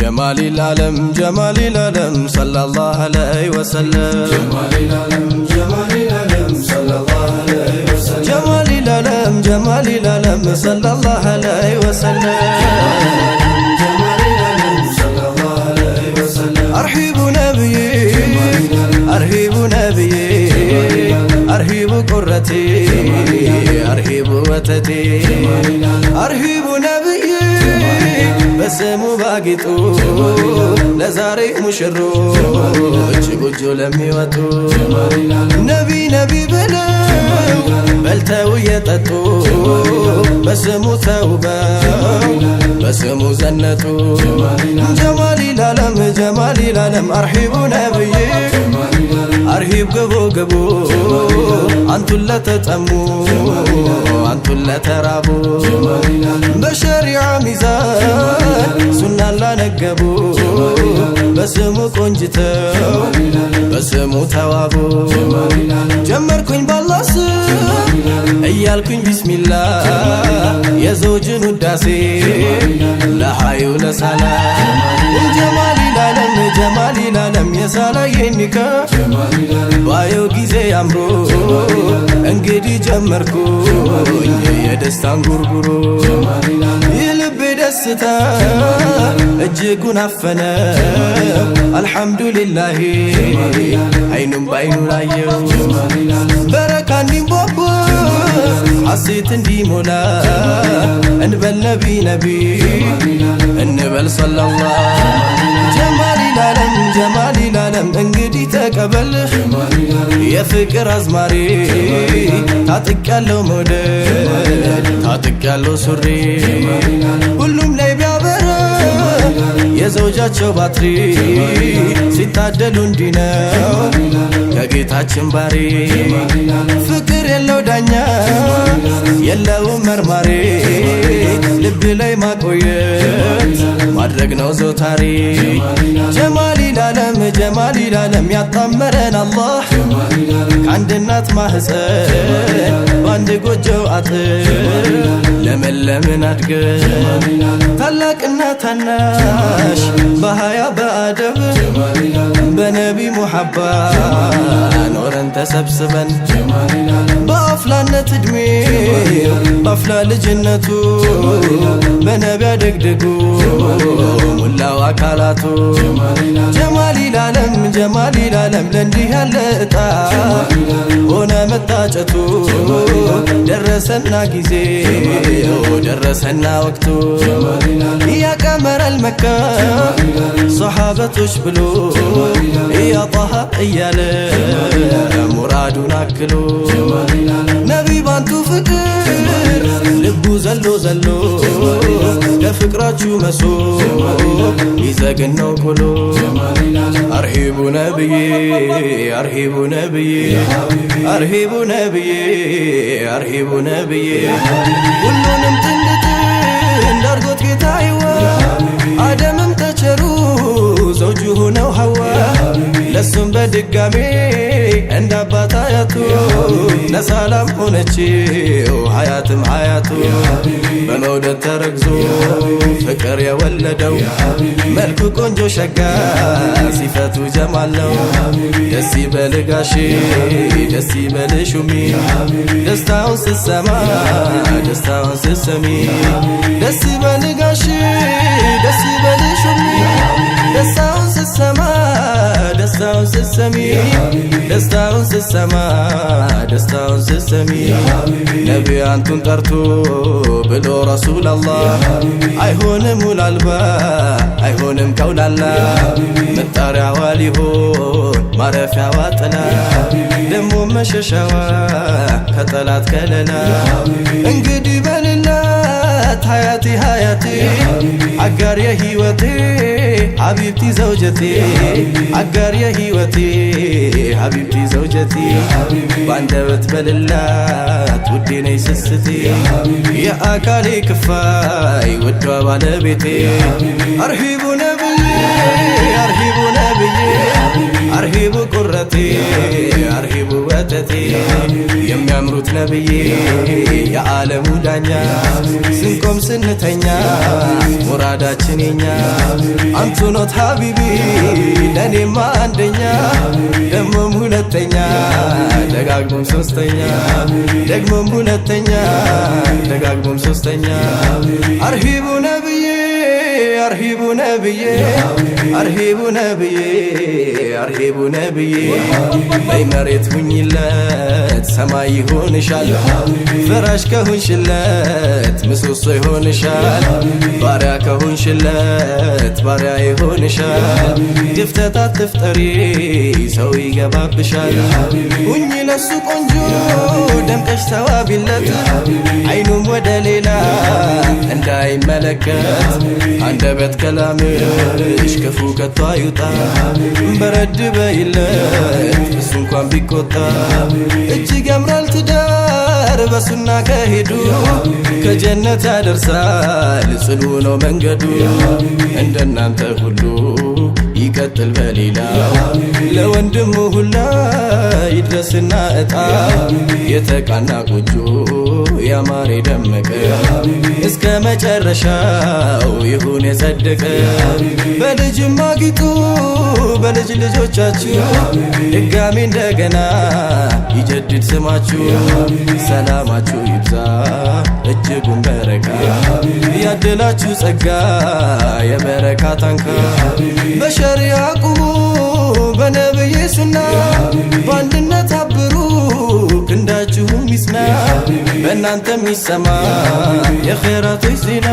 ጀማሊል ዓለም፣ ጀማሊል ዓለም፣ ሰለላሁ ዐለይሂ ወሰለም። ጀማሊል ዓለም፣ ጀማሊል ዓለም፣ ሰለላሁ ዐለይሂ ወሰለም። ጀማሊል ዓለም፣ ጀማሊል ዓለም፣ ሰለላሁ ዐለይሂ ወሰለም። ጀማሊል ዓለም፣ ሰለላሁ ዐለይሂ ወሰለም። አርሂቡ ነብይ፣ አርሂቡ ነብይ፣ አርሂቡ ቁረቴ፣ አርሂቡ ወተቴ፣ አርሂቡ ነብይ። በስሙ ባጊጡ ለዛሬ ሙሽሮች ጎጆ ለሚወጡ፣ ነቢ ነቢ ብለው በልተው እየጠጡ፣ በስሙ ተውበው በስሙ ዘነጡ። ጀማሊል ዓለም፣ ጀማሊል ዓለም፣ አርሂቡ ነብይ፣ አርሂብ፣ ግቡ ግቡ፣ አንቱን ለተጠሙ፣ አንቱን ለተራቡ፣ በሸሪዓ ሚዛን ሱናን ላነገቡ፣ በስሙ ቆንጅተው በስሙ ተዋቡ። ጀመርኩኝ ባላህ ስም እያልኩኝ ቢስሚላ፣ የዘውጅን ውዳሴ ለሃዩ ለሳላ። ጀማሊል ዓለም፣ ጀማሊል ዓለም፣ የሳላዬ ኒካ ባየው ጊዜ አምሮ፣ እንግዲህ ጀመርኩኝ የደስታን ጉርጉሮ። የልቤ ደስታ እጅጉን አፈነ። አልሐምዱሊላሂ፣ አይኑም ባይኑ ላየው። በረካ እንዲንቧቧ፣ ሐሴት እንዲሞላ፣ እንበል ነቢ ነቢ እንበል ሰለላህ። ጀማሊል ዓለም፣ ጀማሊል ዓለም፣ እንግዲህ ተቀበል የፍቅር አዝማሪ። ታጥቅ ያለው መውደድ፣ ታጥቅ ያለው ሱሪ፣ ሁሉም ላይ ቢያበራ የዘውጃቸው ባትሪ፣ ሲታደሉ እንዲህ ነው ከጌታችን ባሪ። ፍቅር የለው ዳኛ፣ የለውም መርማሪ፣ ልብ ላይ ማቆየት ማድረግ ነው ዘውታሪ። ጀማሊል ዓለም፣ ጀማሊል ዓለም፣ ያጣመረን አላህ ከአንድ እናት ማህፀን በአንድ ጎጆው አጥር፣ ለመለምን አድገን ታላቅና ታናሽ በሀያ በአደብ፣ በነቢ ሙሐባ ኖረን ተሰብስበን፣ በአፍላነት እድሜው በአፍላ ልጅነቱ፣ በነቢ አደግድጎ ሙላው አካላቱ። ጀማሊል ዓለም፣ ጀማሊል ዓለም፣ ለእንዲህ ያለ እጣ ሆነ መታጨቱ። ደረሰና ጊዜው፣ ደረሰና ወቅቱ፣ ያቀመረል መካ ሰሓበቶች ብሎ፣ ያ ጣሃ እያለ ሙራዱን አክሎ፣ ነቢ ባንቱ ፍቅር ልቡ ዘሎ ዘሎ፣ ለፍቅራችሁ መሶብ ይዘግን ነው ቆሎ። አርሂቡ ነብዬ፣ አርሂቡ ነብዬ፣ አርሂቡ ነብዬ፣ አርሂቡ ነብዬ። ሁሉንም ጥንድ ጥንድ አርጎት ጌታዬዋ፣ አደምም ተቸሩ ዘውጁ ሆነው ሐዋ፣ ለሱም በድጋሜ እንደ አባት አያቱ ለሰላም ሆነችው ሀያትም ሀያቱ። በመውደድ ተረግዞ ፍቅር የወለደው፣ መልኩ ቆንጆ ሸጋ፣ ሲፈቱ ጀማል ነው። ደስ ይበል ጋሼ፣ ደስ ይበል ሹሚ፣ ደስታውን ስሰማ፣ ደስታውን ስሰሚ። ደስ ይበል ጋሼ፣ ደስ ይበል ሹሚ፣ ደስታውን ስሰማ፣ ደስታውን ስሰሚ፣ ደስታውን ስሰማ፣ ደስታውን ስሰሚ። ነቢ አንቱን ጠርቶ ብሎ ረሱል አላህ፣ አይሆንም ውል አልባ፣ አይሆንም ከውላላ፣ መጣሪያዋ ሊሆን ማረፊያዋ ጥላ፣ ደሞ መሸሻዋ ከጠላት ከለላ። እንግዲህ በልላት ሀያቲ ሀያቲ፣ አጋር የህይወቴ፣ ሀቢብቲ ዘውጀቴ፣ አጋር የህይወቴ፣ ሀቢብቲ ዘውጀቴ፣ በአንደበት በልላት ውዴ ነይ ስስቴ፣ የአካሌ ክፋይ ውዷ ባለቤቴ። አርሂቡ ነብዬ፣ አርሂቡ ነብዬ። አርሂቡ ቁረቴ፣ አርሂቡ ወተቴ፣ የሚያምሩት ነብዬ፣ የዓለሙ ዳኛ፣ ስንቆም ስንተኛ ሙራዳችን የኛ። አንቱ ኖት ሀቢቢ ለእኔማ አንደኛ፣ ደግሞም ሁለተኛ፣ ደጋግሞም ሶስተኛ፣ ደግሞም ሁለተኛ፣ ደጋግሞም ሶስተኛ። አርሂቡ ነብዬ፣ አርሂቡ ነብዬ፣ አርሂቡ ነብዬ፣ አርሂቡ ነብዬ። በይ መሬት ሁኝለት ሰማይ ይሆንሻል፣ ፍራሽ ከሆንሽለት ምሰሶ ይሆንሻል፣ ባሪያ ከሆንሽለት ባሪያ ይሆንሻል። ክፍተት አትፍጠሪ፣ ሰው ይገባብሻል። ሁኚ ለሱ ቆንጆ፣ ደምቀሽ ተዋቢለት፣ አይኑም ወደ ሌላ እንዳይመለከት። አንደበት ከላምሽ ክፉ ከቶ አይውጣ፣ በረድ በይለት እሱ እንኳን ቢቆጣ። እጅግ ያምራል ትዳር በሱና ከሄዱ፣ ከጀነት ያደርሳል ጽኑ ነው መንገዱ። እንደናንተ ሁሉ ይቀጥል በሌላው፣ ለወንድሙ ሁላ ይድረስና እጣ። የተቃና ጎጆ ያማረ የደመቀ፣ እስከ መጨረሻው ይሁን የጸደቀ። በልጅም አጊጡ በልጅ ልጆቻችሁ፣ ድጋሚ እንደገና ይጀድድ ስማችሁ። ሰላማችሁ ይብዛ እጅጉን በረካ፣ ያድላችሁ ጸጋ የበረካ ታንካ። በሸሪያ ቁሙ በነብይ ሱና፣ በአንድነት አብሩ ክንዳችሁም ይጽና። በእናንተም ይሰማ የኼራቶች ዜና።